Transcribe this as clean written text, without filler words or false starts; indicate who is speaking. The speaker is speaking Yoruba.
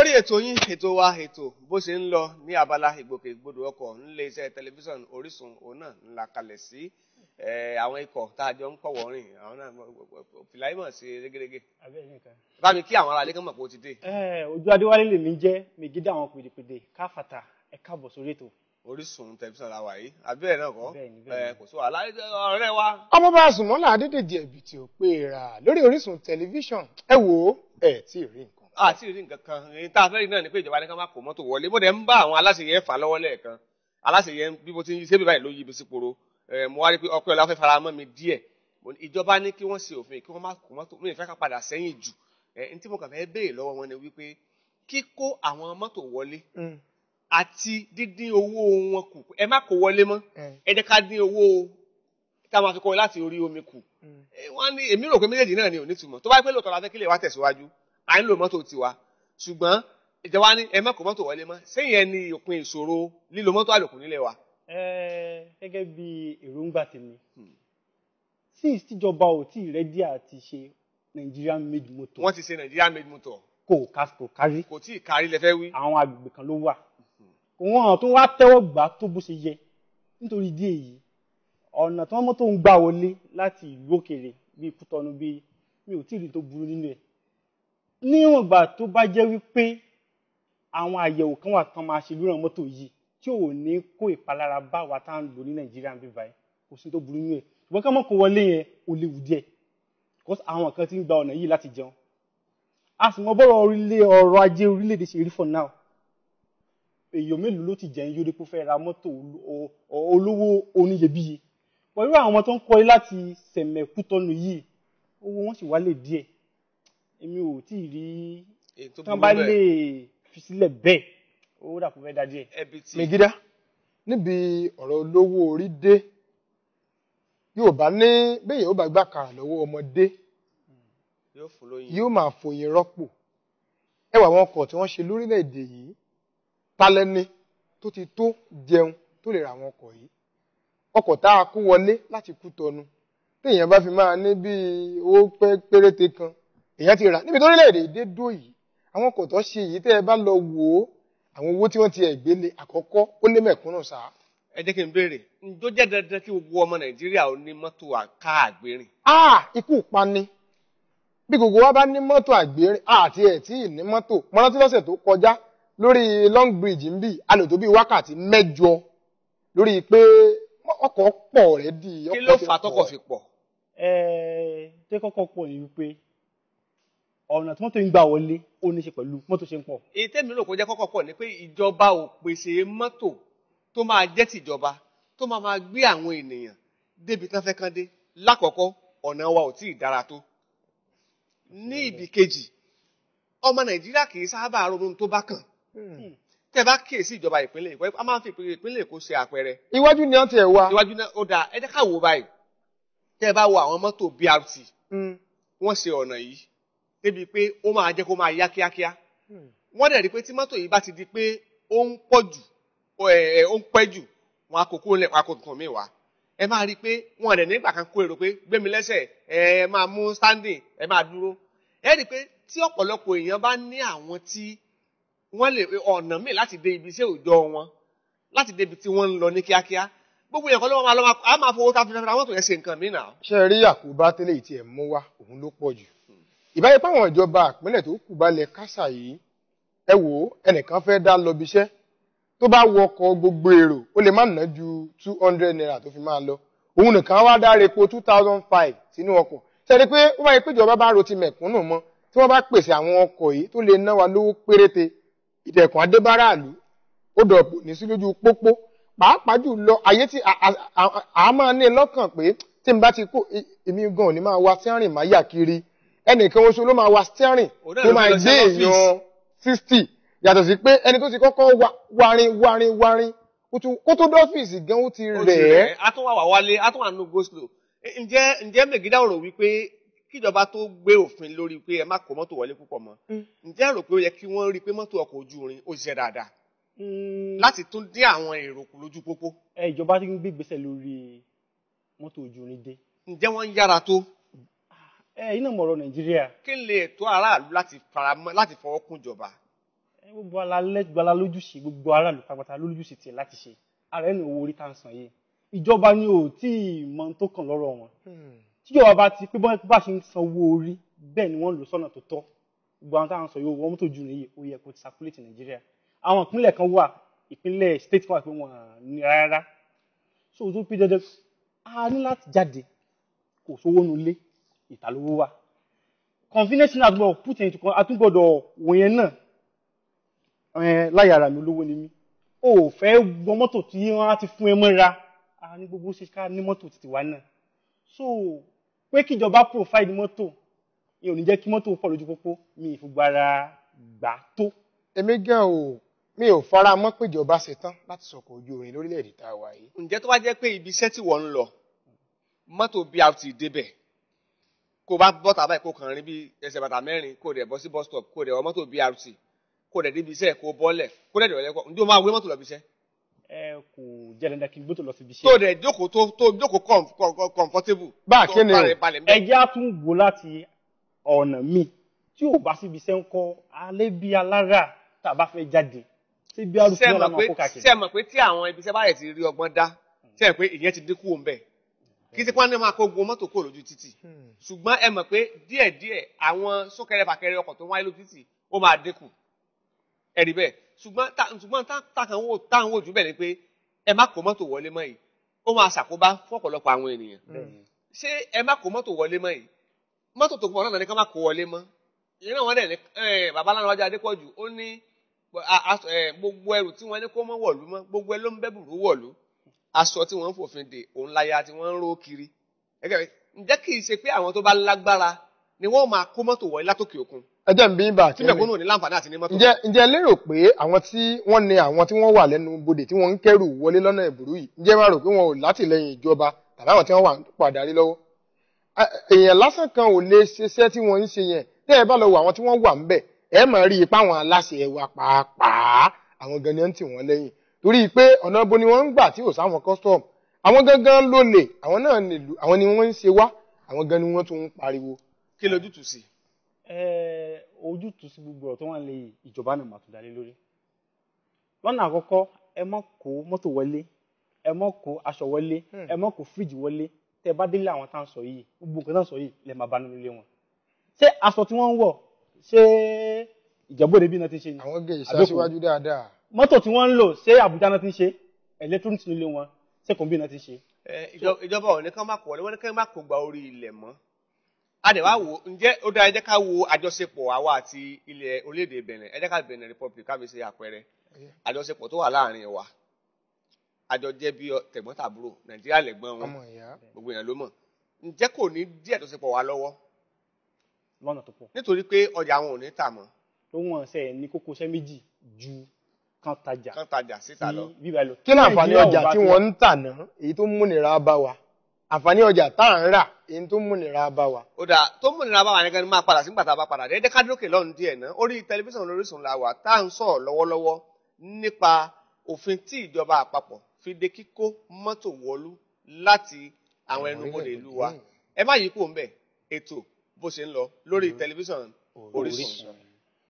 Speaker 1: Lórí ètò yín, ètò wa, ètò bó ṣe ń lọ ní abala ìgbòkègbodò ọkọ̀ nílé iṣẹ́ tẹlifíṣàn Orísun, òun náà ńlá kalẹ̀ sí àwọn ikọ̀ tá a jọ ń kọ̀wọ́ rìn, àwọn náà fìlàímọ̀ sí régérégé. Bá mi kí àwọn ará ilé kan mọ̀ pé ó ti dé.
Speaker 2: Ojú Adéwálé lèmi jẹ́ Mègídà àwọn pèdèpèdè káfàtà, ẹ káàbọ̀ sórí ètò.
Speaker 1: Orísun tẹlifíṣàn la wà yìí, àbí ẹ̀ náà kọ́? Kò sí wàhálà ọ̀rẹ́ wa.
Speaker 3: Ọmọ bá Sùnmọ́lá Adédèjì Ẹ̀bìtì ò pé rà lórí Orísun tẹlifíṣàn, ẹ wò ó, ẹ tí ì rí nǹkan.
Speaker 1: Àti rí nǹkan kan èyí tá a fẹ́ rí náà ni pé ìjọba ní ká má kó mọ́tò wọlé. Bó dẹ̀ ń bá àwọn aláṣẹ yẹn fà lọ́wọ́ lẹ́ẹ̀kan, aláṣẹ yẹn bí mo ti ń yí sébì báyìí ló yí ibi síporo. Mo wá rí pé ọpẹ́ ọlá fẹ́ fara mọ́ mi díẹ̀. Ìjọba ní kí wọ́n ṣe òfin kí wọ́n má kó mọ́tò, mi ì fẹ́ ká padà sẹ́yìn jù. N tí mo kàn fẹ́ béèrè lọ́wọ́ wọn ni wípé kíkó àwọn mọ́tò wọlé àti dídín owó wọn kù, ẹ má kó wọlé mọ́, ẹ jẹ́ ká dín owó tá a máa fi kó láti orí omi kù. Wọ́n ní èmi rò pé méjèèjì náà ni ò ní túmọ̀. Tó bá pẹ́ lóòótọ́ la fẹ́ kí lè wá tẹ̀síwájú, à ń lo mọ́tò tiwa, ṣùgbọ́n ìjọba ní ẹ má kó mọ́tò wọlé mọ́, sẹ́yìn ẹ ní òpin ìṣòro lílo mọ́tò àlòkù nílẹ̀ wa.
Speaker 2: Gẹ́gẹ́ bí èròǹgbà tèmi, since tíjọba ò tí ì rẹ́dí àti ṣe Nigerian made motor.
Speaker 1: Wọ́n ti ṣe Nigerian made motor.
Speaker 2: Kò kárí.
Speaker 1: Kò tí ì kárí lẹ fẹ́ wí.
Speaker 2: Àwọn agbègbè kan ló wà. Wọ́n tó wá tẹ́wọ́ gbà tó bó ṣe yẹ. Nítorí ìdí èyí, ọ̀nà tí wọ́n mọ́tò ń gbà wọlé láti ìlú òkèèrè bíi Kútọ́nù bíi mi ò tí ì rí tó burú nínú ẹ̀. Níwọ̀n ìgbà tó bá jẹ́ wípé àwọn àyẹ̀wò kan wà tán máa ṣe lórí àwọn mọ́tò yìí tí ò ní kó ìpalára bá wa tá à ń lò ní Nàìjíríà ń bí báyìí, kò sí tó burú nínú ẹ̀. Ṣùgbọ́n ká mọ́ kó wọlé yẹn ó léwu díẹ̀, because àwọn kan ti ń gba ọ̀nà yìí láti jẹun. A sì mọ bọ́rọ̀ orílẹ̀ ọrọ̀ ajé orílẹ̀-èdè ṣe rí for now. Èèyàn mélòó ló ti jẹun yóò dé kó fẹ́ ra mọ́tò olówó oníyebíye. Pẹ̀lú àwọn tó ń kọ́lé láti Sẹ̀mẹ̀ Kútọ́nù yìí, owó wọn sì wálé díẹ̀. Èmi ò tí ì rí tán bá lè fi sílẹ̀ bẹ́ẹ̀, owó dà kó fẹ́ dá díẹ̀.
Speaker 3: Mègídá, níbi ọ̀rọ̀ olówó orí dé, yóò bá ní bẹ́ẹ̀ yóò bá gbà kàrà lọ́wọ́ ọmọdé, yóò máa fòyìn rọ́pò. Ẹ wà àwọn ọkọ̀ tí wọ́n ṣe lórílẹ̀‐èdè yìí, talẹ́ni tó ti tó jẹun tó lè ra àwọn ọkọ̀ yìí. Ọkọ̀ tá a kó wọlé láti Kútọ́nù, téèyàn bá fi máa ní bíi owó péréte kan, èèyàn ti rà níbi tó orílẹ̀-èdè dé dó yìí. Àwọn ọkọ̀ tó ṣe yìí tẹ́ ẹ bá lọ wò ó, àwọn owó tí wọ́n ti ẹ̀ gbélé àkọ́kọ́ ó lé mẹ̀kúnnù sáà.
Speaker 1: Ẹ jẹ́ kí n béèrè, ǹjọ́ jẹ́ dandan kí gbogbo ọmọ Nàìjíríà ó ní mọ́tò àgbérìn?
Speaker 3: Ikú pani. Bí gbogbo wa bá ní mọ́tò àgbérìn àti ẹ̀ tí ì ní mọ́tò. Mo rántí lọ́sẹ̀ tó kọjá lórí Long Bridge ń bì, a lò tó bí wákàtí mẹ́jọ lórí pé ọkọ̀ pọ̀ rẹ̀ di.
Speaker 1: Kí ló fà tọkọ̀ fi pọ̀?
Speaker 2: Tẹ́ kọ́kọ́ pọ̀ ní wípé ọ̀nà tí mọ́tò ń gbà wọlé ó ní ṣe pẹ̀lú mọ́tò ṣe ń pọ̀.
Speaker 1: Èyí tẹ́mi rò kó jẹ́ kọ́kọ́ pọ̀ ni pé ìjọba ò pèsè mọ́tò tó máa jẹ́ tìjọba tó máa máa gbé àwọn ènìyàn débi tán fẹ́ kán dé. Lákọ̀ọ́kọ́, ọ̀nà wa ò tí ì dára tó. Ní ibì kejì, ọmọ Nàìjíríà kì í sábà ronú tó bá kàn. Tẹ́ bá kíyèsí ìjọba ìpínlẹ̀ Èkó, a máa ń fi ìpínlẹ̀ Èkó ṣe àpẹẹrẹ.
Speaker 3: Iwájú ni wọ́n ti ẹ̀ wá.
Speaker 1: Iwájú náà ó dáa, ẹ jẹ́ ká wò báyìí. Tẹ́ bá wo àwọn mọ́tò BRT, wọ́n ṣe ọ̀nà yìí débi pé ó máa jẹ́ kó máa yá kíákíá. Wọ́n dẹ̀ rí pé tí mọ́tò yìí bá ti di pé ó ń pọ̀ jù, ó ń pẹ́ jù, wọn á kó kúrò lẹ̀, wọn á kó nǹkan míì wá. Ẹ máa rí i pé wọn dẹ̀ nígbà kan kó èrò pé gbé mi lẹ́sẹ̀, ẹ máa mú standing, ẹ máa dúró. Ẹ rí i pé tí ọ̀pọ̀lọpọ̀ èèyàn bá ní àwọn tí wọ́n lè ọ̀nà míì láti dé ibi iṣẹ́ òòjọ́ wọn, láti dé ibi tí wọ́n ń lọ ní kíákíá, gbogbo èèyàn kan ló máa lọ á máa fowó tá a fi ra mọ́tò yẹn ṣe nǹkan míì náà.
Speaker 3: Ṣé rí àkóbá tẹ́lẹ̀ tí ẹ̀ mú wá, òun ló pọ̀ jù. Ìbáyé páwọn ìjọba ìpínlẹ̀ tó kù balẹ̀ kásà yìí, ẹ wò ó, ẹnìkan fẹ́ dá lọ ibiṣẹ́, tó bá wọ ọkọ̀ gbogbo èrò, ó lè má ná ju 200 naira tó fi máa lọ. Òun nìkan wá dá repo 2005 sínú ọkọ̀. Ṣé rí pé ó wáyé pé ìjọba bá ro ti mẹ̀kúnnù mọ́, tí wọ́n bá pèsè àwọn ọkọ̀ yìí tó lè ná wa lówó péréte, ìdẹ̀kùn adébáráàlú, ó dọ̀pọ̀ ní sí lójú pópó. Pàápàá jù lọ, ayé tí a máa ní lọ́kàn pé tí n bá ti kó, èmi gan ò ní máa wa steering máa yà kiri. Ẹnìkan oṣù ló máa wa steering tó máa gbé èèyàn 60. Yàtọ̀ sí pé ẹni tó ti kọ́kọ́ warin warin warin kó tó dọ́fíìsì gan ó ti rẹ̀ ẹ́.
Speaker 1: A tún wà wà wálé, a tún wà nínú go slow. Ǹjẹ́ Mègídà rò wípé kíjọba tó gbé òfin lórí pé ẹ má kó mọ́tò wọlé púpọ̀ mọ́, ǹjẹ́ rò pé ó yẹ kí wọ́n rí pé mọ́tò ọkọ̀ ojú irin ó ṣiṣẹ́ dáadáa láti tún dín àwọn èrò kù lójú pópó?
Speaker 2: Ìjọba ti ń gbé ìgbésẹ̀ lórí mọ́tò ojú irin dé.
Speaker 1: Ǹjẹ́ wọ́n ń yára tó?
Speaker 2: Iná mọ̀rọ̀ Nàìjíríà.
Speaker 1: Kí lè tó aráàlú láti faramọ́ láti fọwọ́ kún ìjọba?
Speaker 2: Gbogbo ala lójúṣe, gbogbo aráàlú pátápátá lójúṣe tiẹ̀ láti ṣe. Ara ẹni owó orí tá à ń san yìí, ìjọba ni ò tí ì mọ tó kàn lọ́rọ̀ wọn. Tíjọba bá ti pé bá ṣe ń san owó orí bẹ́ẹ̀ ni wọ́n lò sọ́nà tó tọ́. Gbogbo àwọn táwọn sọ yóò wọ́n mọ́tò jù nìyí, ó yẹ kó ti circulate Nàìjíríà. Àwọn ìpínlẹ̀ kan wà, ìpínlẹ̀ state kan wà pé wọ́n ní rárá. So tó pé dandan a ní láti jáde, kò sówó nulẹ̀, ìta lówó wà. Convenience náà àtúgbọ̀dọ̀ put into àtúgbọ̀dọ̀ wọ̀nyẹn náà. Láyé ara mi olówó ni mí, o ò fẹ́ gbọ́ mọ́tò tí wọ́n á ti fún ẹ mọ́ra, a ní gbogbo ṣe ká ní mọ́tò títí wa náà. So pé kíjọba provide mọ́tò ìyẹn ò ní jẹ́ kí mọ́tò pọ̀ lójú pópó, mi ìfúgbára gbà tó.
Speaker 3: Èmi gan o, mi ò fara mọ́ péjọba ṣetán láti sọ̀kò ojú irin lórílẹ̀‐èdè tá a wà yìí.
Speaker 1: Ǹjẹ́ tó bá jẹ́ pé ibi iṣẹ́ tí wọ́n ń lọ mọ́tò BRT débẹ̀, kó bá bọ́ta báyìí kó kàn rin bí ẹsẹ̀ bàtà mẹ́rin, kó dẹ̀ bọ́ sí bus stop, kó dẹ̀ wọ mọ́tò BRT, kó dẹ̀ débi iṣẹ́, kó bọ́lẹ̀, kó dẹ̀ dọ̀lẹ́ kọ́, ǹjẹ́ o máa wé mọ́tò lọ bí iṣẹ́?
Speaker 2: Ẹ kò jẹ́ dandan kí n gbọ́tò lọ síbi iṣẹ́.
Speaker 1: Tó dẹ̀ jókòó tó jókòó comfortable.
Speaker 3: Bá a kí ni o?
Speaker 2: Ẹ jẹ́ á tún wò láti ọ̀nà míì tí ò bá síbi iṣẹ́ ń kọ́ alẹ́ bí alára tá a bá fẹ́ jáde ṣé bí arúgbó náà la máa kó káàkiri.
Speaker 1: Ṣé ẹ mọ̀ pé tí àwọn ibi iṣẹ́ bá yẹ ti rí ọgbọ́n dá, ṣé ẹ pé ìyẹn ti dínkù òun bẹ́ẹ̀? Kì í ṣe pé wọ́n ní máa kó gun mọ́tò kúrò lójú títì, ṣùgbọ́n ẹ mọ̀ pé díẹ̀díẹ̀ àwọn súnkẹrẹ fàkẹrẹ ọkọ̀ tó ń wáyé lójú títì ó máa dínkù, ẹ rí bẹ́ẹ̀. Ṣùgbọ́n táwọn wò jù bẹ́ẹ̀ ni pé ẹ má kó mọ́tò wọlé mọ́ yìí, ó máa ṣàkóbá fún ọ̀pọ̀lọpọ̀ àwọn ènìyàn. Ṣé ẹ má kó mọ́tò wọlé mọ́ yìí, mọ́tò tó kún ọ̀nà ní ká má kó wọlé mọ́ ìyẹn náà. Wọ́n dẹ̀ ní bàbá Lánàwájú Adépọ̀jù ó ní gbogbo ẹrù tí wọ́n ní kó mọ́ wọ̀lú mọ́, gbogbo ẹ ló ń bẹ́ bùrú wọ̀lú. Aṣọ tí wọ́n ń fòfin dè òun láya tí wọ́n ń ró kiri. Ǹjẹ́ kì í ṣe pé àwọn tó bá lágbára ni wọ́n máa kó mọ́tò wọlé látòkè òkun?
Speaker 3: Ẹ jẹ́ n bí bá
Speaker 1: tí mẹ̀kúnnù ò ní láǹfààní àti ní mọ́tò.
Speaker 3: Ǹjẹ́ lérò pé àwọn tí wọ́n ní àwọn tí wọ́n wà lẹ́nu bodè tí wọ́n ń kẹ́rù wọlé lọ́nà ìbùrú yìí, ǹjẹ́ máa rò pé wọn ò látìlẹ́yìn ìjọba tàbí àwọn tí wọ́n wà pàdarí lọ́wọ́? Èèyàn lásán kan ò lè ṣiṣẹ́ tí wọ́n ń ṣe yẹn. Tẹ́ ẹ bá lọ wo àwọn tí wọ́n wà ńbẹ̀, ẹ máa rí ipá àwọn aláṣẹ wa pàápàá, àwọn gan ni ń tì wọ́n lẹ́yìn, torí pé ọ̀nà bo ni wọ́n ń gbà tí ò sáwọn custom. Àwọn gangan ló lè, àwọn náà nílùú, àwọn ni wọ́n ń ṣe wá, àwọn gan ni wọ́n tún ń pariwo.
Speaker 1: Kí lójútùú sí?
Speaker 2: Ojútùú sí gbogbo ọ̀rọ̀ tó wà lẹ́yìn ìjọba náà máa tún dalé lórí. Lọ́nà àkọ́kọ́, ẹ má kó mọ́tò wọlé, ẹ má kó aṣọ wọlé, ẹ má kó fíríjì wọlé. Tẹ́ bá délé àwọn tá à ń sọ yìí, gbogbo nǹkan tá à ń sọ yìí lẹ máa bá nínú ilé wọn. Ṣé aṣọ tí wọ́n ń wọ̀, ṣé Ìjẹ̀bú-Òde bí náà ti ń ṣe ni?
Speaker 3: Àwọn gé ìṣàṣíwájú dáadáa.
Speaker 2: Mọ́tò tí wọ́n ń lò, ṣé Àbújá náà ti ń ṣe? Electronics nílé wọn, ṣé kòǹbí náà ti ń ṣe?
Speaker 1: Ìjọba ò ní kán má kó wọlé, wọ́n ní kán má kó gba orí ilẹ̀ mọ́. A dẹ̀ wá wò, ǹjẹ́ ó dáa, ẹ jẹ́ ká wo àjọṣepọ̀ àwa àti ilẹ̀ orílẹ̀-èdè Benin, ẹ jẹ́ ká Benin Republic ká fi ṣe àpẹẹrẹ àjọṣepọ̀ tó wà láàrin wa. Àjọ jẹ́ bí tẹ̀gbọ́n-tàbúrò, Nàìjíríà lẹ̀gbọ́n wọn, gbogbo èèyàn ló mọ̀. Ǹjẹ́ kò ní díẹ̀ àjọṣepọ̀ wa lọ́wọ́?
Speaker 2: Lọ́nà tó pọ̀.
Speaker 1: Nítorí pé ọjà wọn ò ní tà mọ́.
Speaker 2: Tó wọ́n ṣe ní kókó iṣẹ́ méjì ju kán tajà
Speaker 1: síta lọ.
Speaker 3: Kí ni àǹfààní ọjà tí wọ́n ń tà náà èyí tó múnira bá wa? Àǹfààní ọjà tá à ń rà èyí tó múnira bá wa.
Speaker 1: Ó dáa, tó múnira bá wa yẹn gan ni máa padà sígbà tá a bá padà dé. Ẹ jẹ́ ká dókè lọ́run díẹ̀ náà. Orí tẹlifíṣàn Orísun la wà tá à ń sọ̀rọ̀ lọ́wọ́lọ́wọ́ nípa òfin tí ìjọba àpapọ̀ fi de kíkó mọ́tò wọlú láti àwọn ẹnubodè ìlú wa. Ẹ má yí kúrò ńbẹ̀, ètò bó ṣe ń lọ lórí tẹlifíṣàn Orísun.